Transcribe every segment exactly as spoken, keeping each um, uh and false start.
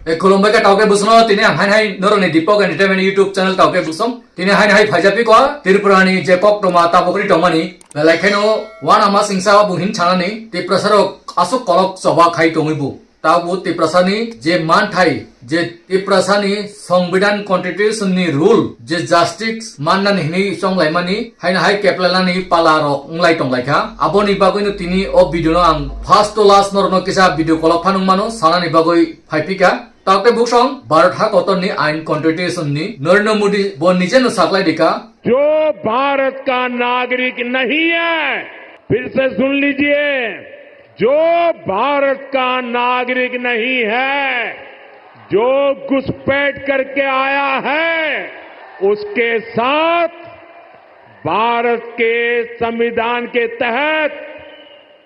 E, khulumbai kha tauke busono, tini ang hai hai noroni Deepak Entertainment YouTube channel tauke busong. Tini hai hai phaijapiko Tripura ni je koktoma tabukri tongmani. Belai kheno wana ma singsa buhin chanani Tiprasa rok asuk kolok choba khai tongwi bu. Tabu Tiprasa ni je manthai, je Tiprasa ni Songbidan Constitution ni rule, je justice mannani hinwi chonglaimani, haina hai keplalani pala rok wnglai tonglaikha. Aboni bagwino tini o video no ang first to last norno kisa video kolok phanung mano, sanani bagwi phaipika. Taute buksong Bharat ha kotor ni ain constitution ni Narendra Modi bo nije no saklai dika. जो भारत का नागरिक नहीं है, फिर से सुन लीजिए, जो भारत का नागरिक नहीं है, जो घुसपैठ करके आया है, उसके साथ भारत के संविधान के तहत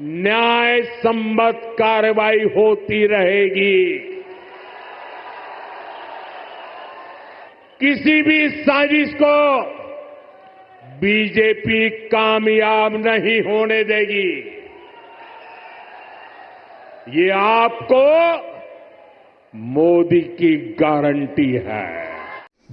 न्याय संबद्ध कार्रवाई होती रहेगी। किसी भी साजिश को बीजेपी कामयाब नहीं होने देगी। ये आपको मोदी की गारंटी है।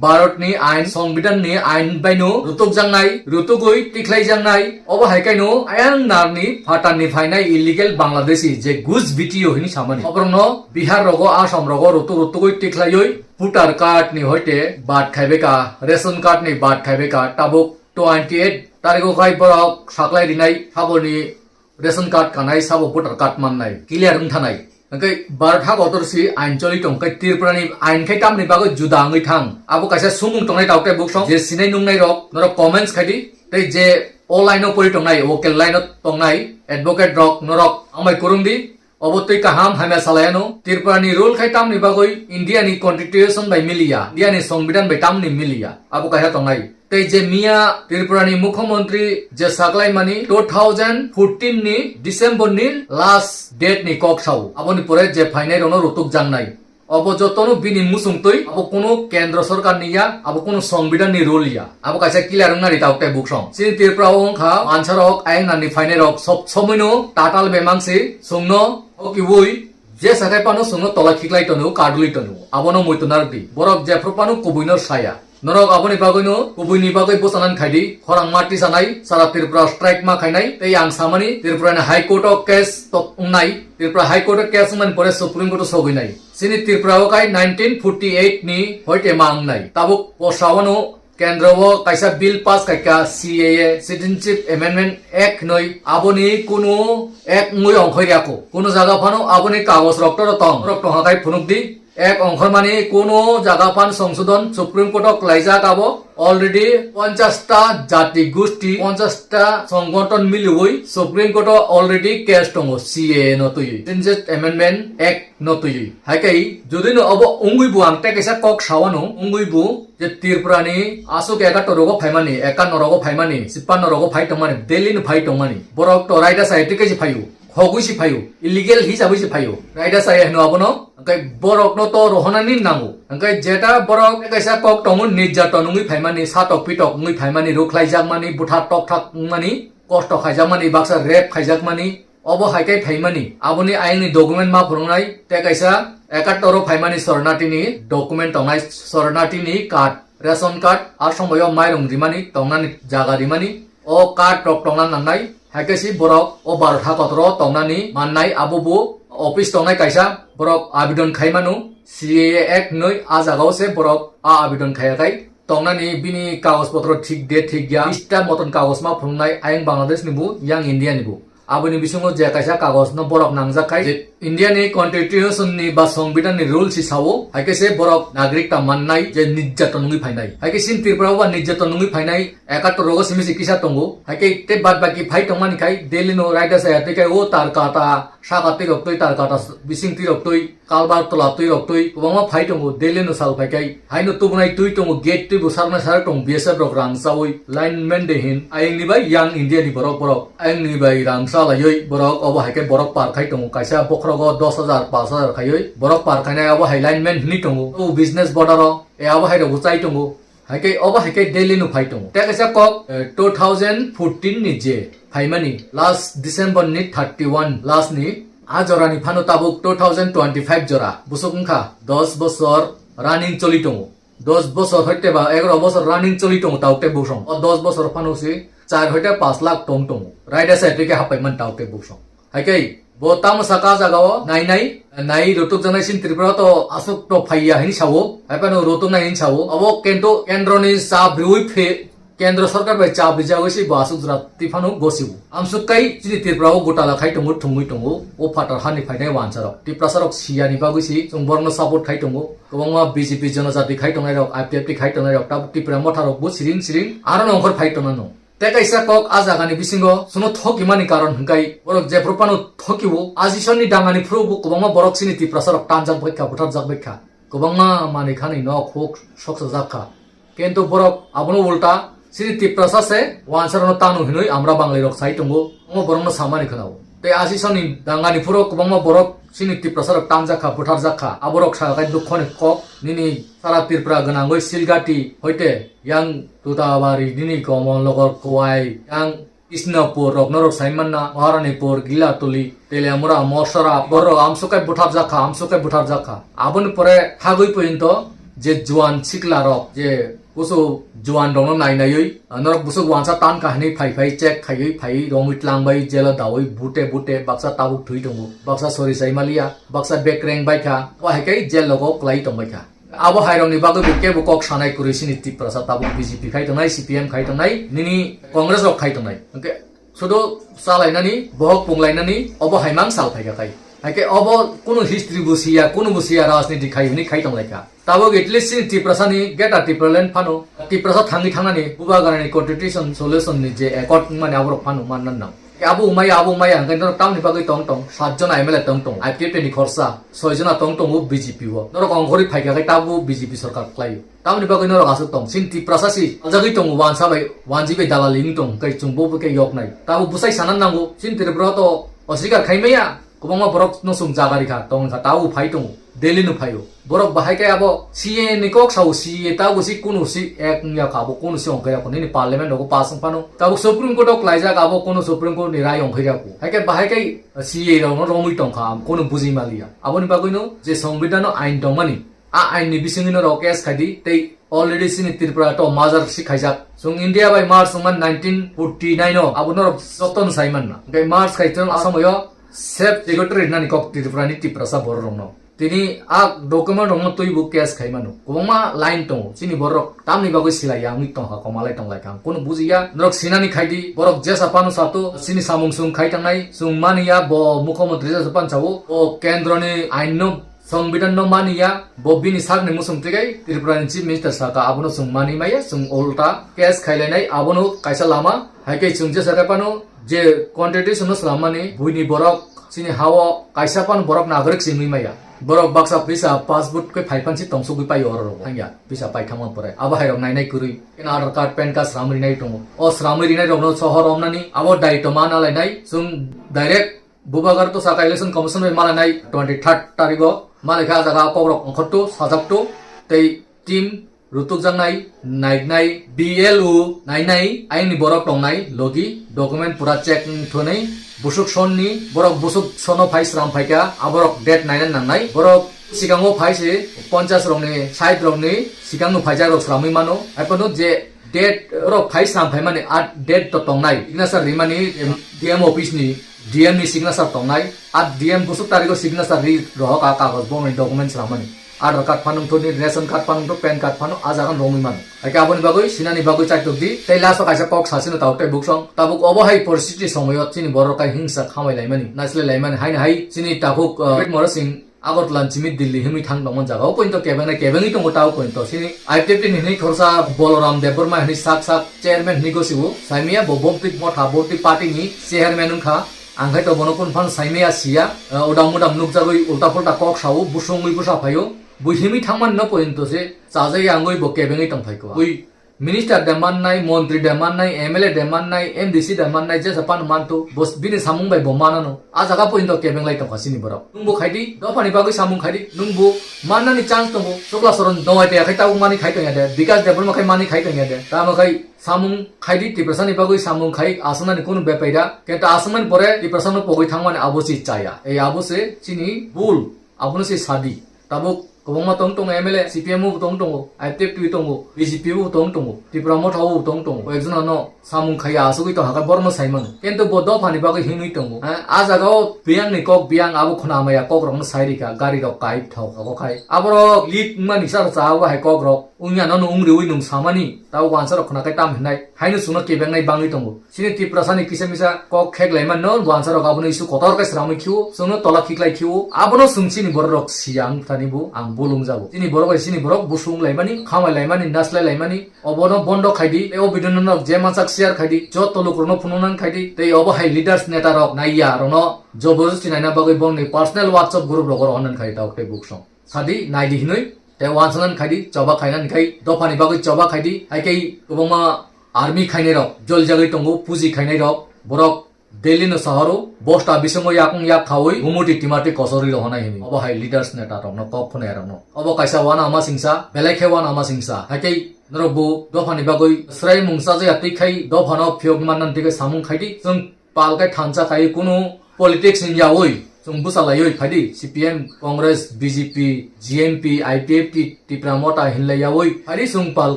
Bharat ni ain, Songbidan ni ain baino rutuk jangnai, rutugui tikhlai jangnai, obo hai kaino ayang narni phatar ni phainai illegal Bangladeshi je Guj B T O hini samani. Oborno Bihar rogo, Assam rogo rutuk rutugui tikhlaioi voter card ni hoite bad khaibeka, ration card ni bad khaibeka, tabuk twenty eight tarigo khai borok saklai rinai haboni ration card kanai sabo voter card mannai clear wng thanai. Hwnkhe Bharat ha kotor si ain choli tong khe Tripura ni ain khai tamni bagwi juda wngwi thang. Abo kaisa sumung tongnai taukte buksong je sinai nungnai rok norok comments khai di tei je o line o pori tongnai, vocal line o tongnai advocate rok norok amai kurung di. Obo twi kaham hamya salai ano. Tripura ni rule khai tamni bagwi India ni constitution bai miliya, India ni songbidan bai tamni miliya. Abo kaisa tongnai. Tei je miya Tripura ni mukhyamantri je saklai mani two thousand fourteen ni December ni last date ni kok sao. Aboni pore je phainai rokno rutuk jangnai. Obo jotono bini musung twi, abo kunu kendro sorkar ni ya, abo kunu songbidan ni rule ya. Abo kaisa clear wngna ri tauk tei buksong. Chini Tripura o wngkha mansa rok, ayang nani phainai rok sob somoino tatal bemang si sungno hokiui je sakai pano sungno tola khiklai tono, kadulwi tono. Abono muitu narwk di. Borok jephru pano kubuino saya. Norok aboni bagwino kubuini bagwi bwchanan khaidi, khorang ma tisanai, sara Tripura strike ma khainai, tei ang samani Tripura ni High Court o case tok wngnai, Tripura High Court o case wngmani pore Supreme Court o sogwinai. Chini Tripura o kai nineteen forty eight ni hoite ma wngnai. Tabuk posawano kendro o kaisa bill pass khaika C A A, Citizenship Amendment Act hinwi, aboni kunu act wngwi ongkhoi riyakho. Kunu jaga phano aboni kagoj rok toro tong, rok tongha khai phunuk di. Ek ongkhormani kuno jaga phan songsodon Supreme Court o klaijak abo already ponchash ta jati gusti, ponchash ta songgothon miliwi Supreme Court o already case tongo C A A no twiwi, Citizenship Amendment Act no twiwi. Haikai jodi no obo wngwi bo ang tei kaisa kok sawano wngwi bo je Tripura ni aswk ekator rogo phaimani, ekanno rogo phaimani, chippanno rogo phai tongmani, Delhi no phai tongmani, borok to raida sai twi kaisa phaio. Hogwi si phaio, illegal hisabwi si phaio. Raida saya hino abono, hwnkhe borokno to rohonani nango. Hwnkhe jeta borok kaisa kok tongo, nirjaton wngwi phaimani, satok pitok wngwi phaimani, rukhlaijakmani, bwtha tokthak wngmani, kosto khaijakmani, baksa rape khaijakmani, obo hai khe phaimani. Aboni ayangni document ma phwrwngnai, tei kaisa ekator o phaimani sornatini document tongnai, sornatini card, ration card, a somoi o mairung rimani, tongnani jaga rimani, o card rok tongna nangnai, hai khe si borok o Bharat hakotoro tongnani mannai, abo bo office tongnai kaisa borok abidon khai mano, C A A Act hinwi a jaga o se borok a abidon khaiya khai tongnani bini kagoj potro thik de thik ya, ista moton kagoj ma phunuknai ayang Bangladesh ni bo, yang India ni bo. Aboni bisingo je kaisa kagoj no borok nangjak khai je India ni constitution ni ba songbidan ni rule si sao, hai khe se borok nagrik ta mannai je nirjaton wngwi phainai. Hai khe sin Tripura o ba nirjaton wngwi phainai ekator rogo simi si kisa tongo. Hai khe tei bad baki phai tongmani khai Delhi no raida saya tei khai o tar kata, saka twi rok twi, tar kata bising twi rok twi, kalbar tola twi rok twi kwbangma phai tongo. Delhi no sal phai khai haino tubunai twi tongo, gate twi bo sarnai sarak tongo, B S F rok rang chawi lineman de hin ayang ni bai yang India ni borok borok. Ayang ni bai rang chalaioi borok, obo hai khe borok par khai tongo, kaisa bokhorogo dos hajar, panch hajar khaioi borok par khainai, abo hai lineman hinwi tongo, o business border o, e abo hai rok bo chai tongo, hai khe obo hai khe Delhi no phai tongo. Tei kaisa kok, eh, two thousand fourteen ni je phaimani last December ni thirty one last ni A jorani phano tabuk two thousand twenty-five jora, busuk wngkha dos bosor running choli tongo. Dos bosor hoite ba egaroh bosor running choli tongo tabuk tei busong. O dos bosor phano se char hoite pash lakh tong tongo. Raida se tike hapai man tabuk tei busong. Haikhe bo tamo saka jagao nai nai, nai rutuk janai sin Tripura to asuk to phaiya hini sao. Hai phano rutuk nai hini sao. Abo kento kendroni sab riui phe Kendra sorkar bai chap rijagwi se bo aswk jora twi phano gosibo. Amswk kai chini Tripura o gotala khai tongo, thwngwi tongo. O phatar hani phainai wansarok. Tiprasarok siyani bagwi se chwng borokno support khai tongo. Kwbangma B J P jonojati khai tongnai rok, I P F T khai tongnai rok, tabuk Tipra motha rok bo siring siring aro nongkhor phai tongna no. Tei kaisa kok a jagani bisingo chwngno thokimani karon hwnkhe borok jephru phano thokio. Ajisonni dangani phuru bo kwbangma borok chini Tiprasarok tanjak bai kha, butharjak bai kha. Kwbangma manwi khani nok huk soksajak kha. Kintu borok abono ulta, chini Tiprasa se wansarokno tanu hinwi amra Banglai rok sai tongo, omo borokno samani khwnao. Tei asisoni dangani phuru kwbangma borok chini Tiprasa rok tanjak kha, butharjak kha. Aborok sa khai dukhoni kok, nini sara Tripura gwnangwi Silgati hoite yang Tutabari, nini Komol Nogor, Khowai, yang Isnapur rok norok sai manna, Maharanipur, Gilatuli, Teliamura, Morsara, borok amswk kai butharjak kha, amswk kai butharjak kha. Aboni pore thagwi poyonto je juan sikla rok, je kusu juan rokno nai naiwi, norok busuk wansa tan kahini phai phai check khaiwi phaiwi romwi tlangbai jelo dawi bute bute baksa tabuk thwi tongo, baksa sori sai maliya, baksa bekreng bai kha, wahai kai jel logo kwlai tongbai kha. Abo hairokni bagwi bo kebo kok sanai kwrwi sini Tiprasa tabuk B J P khai tongnai, C P M khai tongnai, nini Congress rok khai tongnai. Hwnkhe sudu chalainani, bohok punglainani, obo haimang sal phaikha khai. Haikhe obo kunu history bo siya, kunu bo siya rajniti khai hwnwi khai tonglaikha. Tabuk at least sini Tiprasani Greater Tipraland phano, Tiprasa thangwi thangnani Bubagrani constitution solution ni je accord wngmani aborok phano manna nang. Abo umaya, abo umaya, hwnkhe norok tamni bagwi tong tong, satjona M L A tong tong, I P F T ni khorsa, soijona tong tongo B J P o. Norok ongkhorwi phaikha khe tabo B J P sorkar khlaio. Tamni bagwi norok aswk tong, chini Tiprasa si, aljagwi tongo, wansa bai, wanji bai dalali wng tong, hwnkhe chwng bo bo khe yoknai. Tabo bwsai sana nango, chini Tripura to oswikar khai maya, kwbangma borok no chwng jaga rikha, tong kha, tabo phai tongo. Delhi no phaio. Borok bahai khe abo C A A ni kok sao, C A A ta bo si kunu si ek wngya kha, abo kunu si ongkhe ya kho, nini parliament rogo pass wng phano. Tabuk Supreme Court o klaijak, abo kunu Supreme Court ni rai ongkhe ya kho. Hai khe bahai khe C A A rok no romwi tong kha, kunu bujui maliya. Aboni bagwi no je songbidhan o ain tongmani, a ain ni bisingwi no rok case khai di, tei already sini Tripura to major si khaijak. Chwng India bai merge wngmani nineteen forty nine o, abo no rok joto no sai manna. Hwnkhe merge khai chwng Assam o self secretary nani kok Tripura ni Tiprasa borok rok no. Tini a document rokno twibo case khai mano. Kwbangma line tongo. Chini borok tamni bagwi silai ya wngwi tongkha, komalai tonglaikha. Ang kunu bujiya. Norok sinani khai di. Borok jesa phano sato. Chini samung sung khai tangnai. Chwng maniya bo mukhyamantri jesa phano sao. O kendroni ainno, songbidhanno maniya. Bo bini sakni muchung twikai Tripurani Chief Minister saka, abono chwng mani maya. Chwng ulta case khailainai. Abono kaisa lama. Hai khe chwng jesa khe phano je constitution no swlammani buini borok chini ha-o kaisa phano borok nagorik se wngwi maya. Borok baksa pisa passport khe phai phan se tongsogwi paio oro rok. Hanya pisa paithangma pore. Abo hai rok nainai kwrwi. Kena Aadhaar card, pan card sramwi rinai tongo. O sramwi rinai rokno sohor romnani abo daitw ma nalainai. Chwng direct bubagar to saka election commission bai malainai twenty third tarigo. Malaikha ah jaga kokrok ongkhortu, sajaktu. Tei team rutukjaknai, naiknai, B L O nainai, aini borok tongnai, logi, document pura check wng thunwi, busuk sonni, borok busuk sono phai sram phaikha, aborok date naina nangnai, borok sikango phai se ponchas rokni, sait rokni, sikangno phaijak rok sramwi mano, haiphano je date rok phai sram phaimani, a date to tongnai, signature rimani, D M office ni, D M ni signature tongnai, a D M busuk tarigo signature ri rohok a kagoj bomani document sramani. Aadhaar card phano wngthoni, ration card phano wngtho, pan card phano a jaga romwi mano. Haikhe aboni bagwi sinani bagwi chaitok di, tei last o kaisa kok sasino tabuk tei buksong. Tabuk obo hai poristiti somoyo chini borok kai hingsa khamai laimani, naislai laimani, haino hai chini takhuk, uh, David Mora Singh Agartala ni simi Delhi himwi thang tongmani jaga. O pointo kebeng nai kebengwi tongo ta o pointo. Sini I P F T ni hwnwi khorsa Boloram Debbarma hwnwi sak sak chairman hwnwi gosiwo. Saimaya bo Bhoutik Motha, Bhoutik party ni chairman wngkha. Ang khai to bono kun phan saimaya siya. Eh, udam udam nukjagwi ulta pulta kok sao, busungwi busa phaio. Bo himwi thangmani no pointo se chajai angwi bo kebengwi tong phaikho. Ui Minister de mannai, montri de mannai, M L A de mannai, M D C de mannai, jesa pan mantu, bos bini samung bai bo manano. A jaga pointo kebeng lai tongkha chini borok. Nungbo khaidi, dophani bagwi samung khaidi, nungbo mannani chance tongo. Chukla soron dongwai te akhai tabuk mani khai tongya de, Bikas Debbarma khai mani khai tongya de. Tamo khai samung khaidi, Tiprasani bagwi samung khai, asonani kunu bepaida. Kento asonani pore Tiprasano pogwi thangmani abo si chaya. Ei abo se chini bul, abono se sadi. Tabuk kwbangma tong tongo M L A, C P M bo tong tongo, I P F T tongo, B J P bo tong tongo, Tipra Motha bo tong tongo. Koi ekjon ano samung khaiya asugwi tong haka borno saimano. Kento bo dophani bagwi himwi tongo. Ha, a jaga o biyang ni kok biyang abo khuna maya kok rokno sai rika, gari rok kai thok ako khai. Aborok lit mani sar cha abo hai kok rok. Wngya no nung riwi nung samani. Tabo wansa rok khuna kai tam hinai. Haino chwngno kebengnai bangwi tongo. Chini Tiprasani kisa misa kok khek laimani no wansa rok abono isu kotor khe sramwi khiwo, chwngno tola khiklai khiwo, abono chwng chini borok rok siyang thani bo ang bulung jago. Chini borok bai chini borok busung laimani, khamai laimani, naslai laimani, obono bondo khaidi, tei o video no nok je mansak share khaidi, joto lukurokno phunuknani khaidi, tei obo hai leaders neta rok naiya rokno joborosti naina bagwi bongni personal WhatsApp group rogo rohornani khaidi tabuk tei buksong. Sadi naidi hinwi, tei wansanani khaidi, choba khainani khai, dophani bagwi choba khaidi, hai khe kwbangma army khainai rok, joljagwi tongo, puji khainai rok, borok Delhi no sahoro, bosta bisingo yakung yak khawi, gumuti timati kosori rohonai hini. Obo hai leaders neta rokno kok khunai rokno. Obo kaisa wana ama singsa, belai khe wana ama singsa. Hai khe norok bo dophani bagwi srai mungsa jaya twi khai dophano phiyok mannan twi khai samung khaidi. Chwng pal khe thansa khai kunu politics ni yawi chwng bwsa laiwi phaidi, C P M, Congress, B J P, G M P, I P F T, Tipra Motha hinlai yawi phaidi chwng pal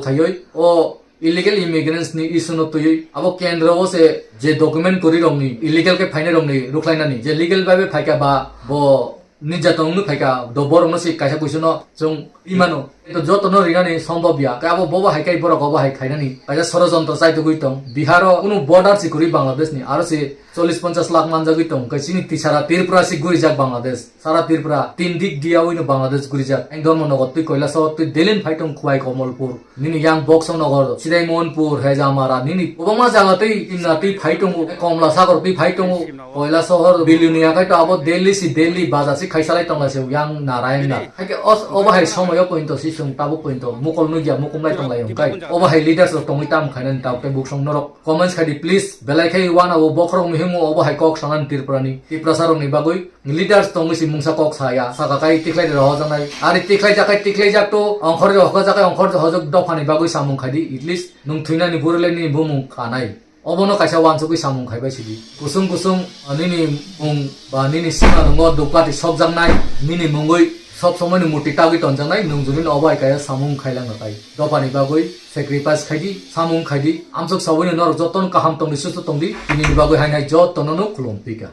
khaiwi o illegal immigrants ni issue no twiwi abo kendro o se je document kwrwi rok ni illegal khe phainai rok ni rwkhlainani je legal bai bai phaikha ba bo nijatong no phaikha do borok no se kaisa kuisu no chwng imano to joto no rinani sombhob ya khe abo bobo hai kai borok obo hai khainani kaisa sorojontro chaitugwi tong. Bihar o kunu border si kwrwi Bangladesh ni aro se chollish ponchash lakh manjagwi tong khe chini tisara Tripura si gurijak Bangladesh. Sara Tripura tin dik diya wino Bangladesh gurijak. Ang Dharmanagar twi Kailasahar twi Delhi phai tong Khwai Kamalpur. Nini yang Boxo Nagar, Sirai Mohanpur, Hejamara, nini kwbangma jaga twi timna twi phai tongo. Komla Sagar twi phai tongo. Kailasahar Biluni akai to abo Delhi si Delhi baja si khaisalai tongla se yang Narayan na. Hai khe os-, obo hai somoyo pointo si sung tabuk pointo mukol nugya mukum lai tonglai hwnkhe. Obo hai leaders rok tongwi tam khainani tabuk tei buksong norok comments khai di please. Belai khai wana o bokhorok muhimu obo hai kok sanani Tripura ni, Tiprasa rok ni bagwi. Leaders tongwi si mungsa kok saya, saka kai tikhlai rok hojaknai. Ari tikhlai jakai tikhlai jak to, ongkhor rok hojakai ongkhor hojak dophani bagwi samung khaidi, at least nung thwinani burule nini bumung kanai. Obono kaisa wansugwi samung khaibai sidi. Kusung kusung, ah, nini mung ba nini sima nungo duplati sokjaknai, nini mungwi sob somoi ni murti tagwi tonjaknai, nung juni obo hai kaisa samung khailang natai. Dophani bagwi sacrifice khaidi, samung khaidi, amsuk sawini norok jotono kaham tongdi, susto tongdi, tinini bagwi hainai jotono no khulum pika.